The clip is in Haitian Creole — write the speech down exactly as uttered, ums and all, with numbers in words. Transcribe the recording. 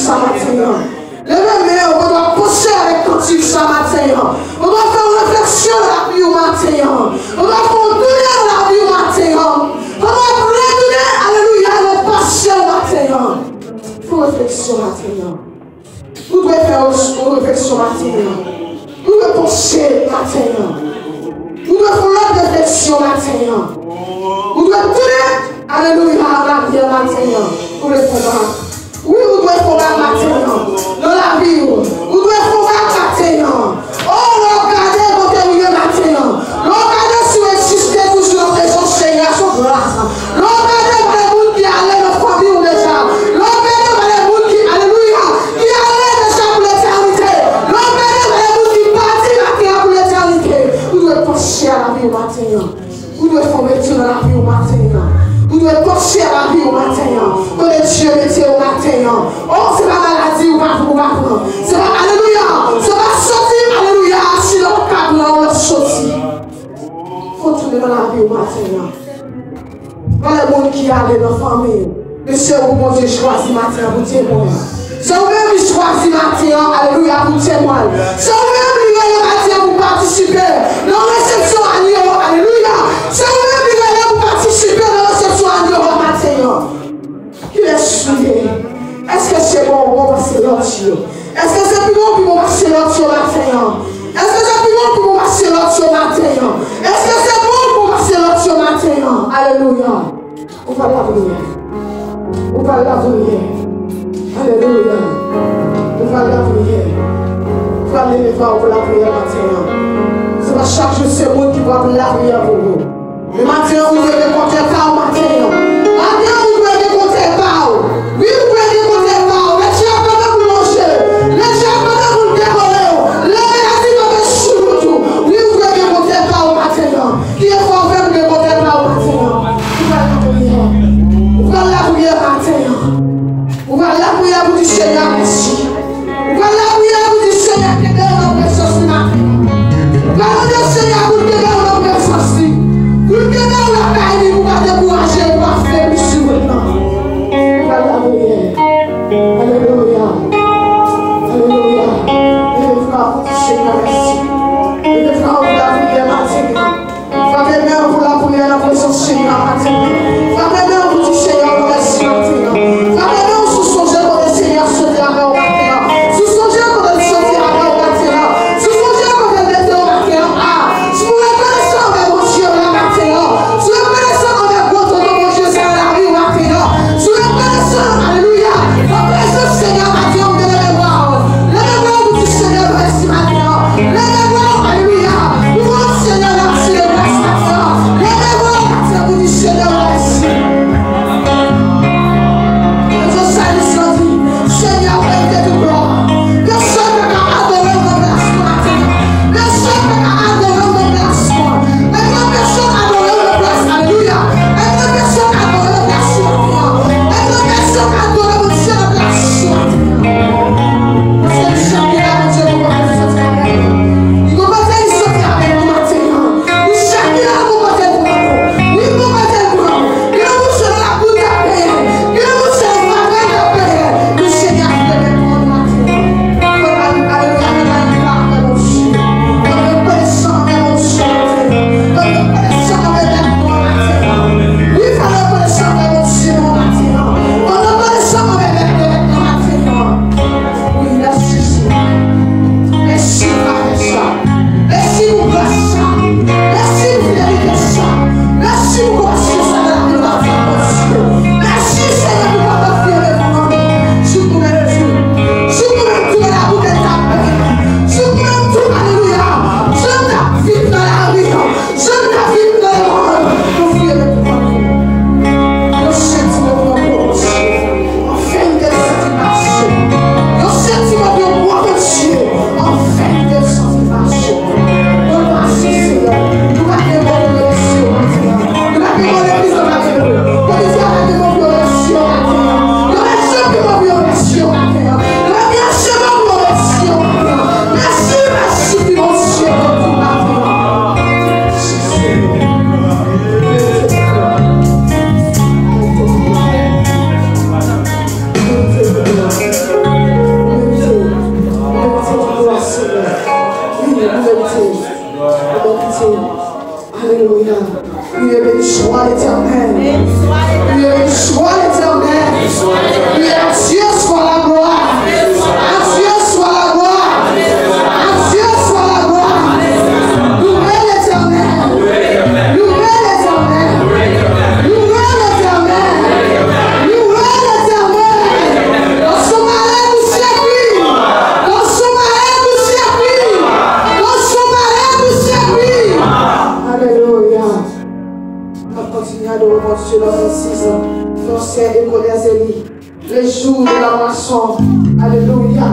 sa maten an. Leve men w, pandan w ap panse avèk kantik sa maten an. Pandan w ap fè yon refleksyon nan lavi w maten an. Pandan w ap fè yon tounen nan lavi w maten an. Pandan w ap retounen, alelouya, nan pase w maten an. Fè yon refleksyon maten an. Ou dwe fè yon, yon refleksyon maten an. Ou dwe panse maten an. Ou dwe fè yon lòt refleksyon maten an. Ou dwe tounen, alelouya, an aryè maten an. Ou dwe fè yon bagay. Wi, ou dwe fè yon bagay maten an. Nan lavi w. Ou dwe fè yon bagay maten an. O, lè w gade kote ou ye maten an. Lè w gade si w egziste toujou nan prezans Senyè a, se yon gras. Lè w gade pa de moun ki ale nan fanmi w deja. Lè w gade pa de moun ki, alelouya, ki ale deja pou letènite. Lè w gade pa de moun ki pati maten an pou letènite. Ou dwe panse a lavi w maten an. Ou dwe fè yon retou nan lavi w maten an. Ou dwe panse a lavi w maten an. Kote Dye mete w maten an. O, se pa maladi ou pa, ou pa pran. Se pa, alelouya. Se pa soti, alelouya, si lè w ka pran, w ap soti. Fò w tounen nan lavi w maten an. Anlè moun ki ale nan fanmi w. Men se ou Bondye chwazi maten an pou temwen. Se ou menm li chwazi maten an, alelouya, pou temwen. Se ou menm li rele maten an pou patisipe nan resepsyon anye w, alelouya. Se ou menm li rele pou patisipe nan resepsyon anye w maten an. Kilès ou ye? Èske se bon ou bon pase lòt yo? Èske se pi bon ou pi bon pase lòt yo maten an? Èske se pi bon ou pi bon pase lòt yo maten an? Èske se bon ou bon pase lòt yo maten an? Alelouya. Ou pral lapriyè. Ou pral lapriyè. Alelouya. Ou pral lapriyè. Ou pral leve pa w pou lapriyè maten an. Se pa chak jou se moun ki pral lapriyè pou ou. Men maten an, ou dwe gen kontè pa w maten an. Maten an, ou dwe gen kontè pa w. Wi, ou dwe gen kontè pa w. Lè dyab mande pou lonje. Lè dyab mande pou l devore w. Lè maladi mande sou wout ou. Wi, ou dwe gen kontè pa w maten an. Ki efò w fè pou gen kontè pa w maten an? Ou pral lapriyè. Ou pral lapriyè maten an. Ou pral lapriyè pou di Senyè mèsi. Ou pral lapriyè pou di Senyè kenbe w nan prezans li maten an. Ou pral mande Senyè pou l kenbe w nan prezans li. Pou l kenbe w lakay li, pou w pa dekouraje, pou w pa febli sou wout lan. Ou pral lapriyè. Alelouya. Alelouya. Leve frape pou di Senyè mèsi. Leve frape pou lapriyè maten an. Frape men w pou lapriyè nan prezans Senyè a maten an. Frape men w pou di Senyè w mèsi maten an. Frape men w si w sonje kote Senyè a soti avè w maten an. Si w sonje kote l soti avè w maten an. Si w sonje kote l mete w maten an. A, si w rekonesan anvè Bondye w la maten an. Si w rekonesan anvè gwo tonton Bondye sa nan lavi w maten an. Si w rekonesan, alelouya, nan prezans Senyè a maten an, ou dwe leve bra w. Leve bra w pou di Senyè mèsi maten an. Alelouya. Priez, béni soit l'Éternel. Priez, béni soit l'Éternel. Priez, à Dieu soit la gloire. À Dieu soit la gloire. À Dieu soit la gloire. Louez l'Éternel. Louez l'Éternel. Louez l'Éternel. Louez l'Éternel. Dans son malheur, nous servir. Dans son malheur, nous servir. Dans son malheur, nous servir. Alelouya. N ap kontinye adore Bondye nan vennsis an. Non, sè e kolè Zeli. Le jour de la moisson. Alelouya.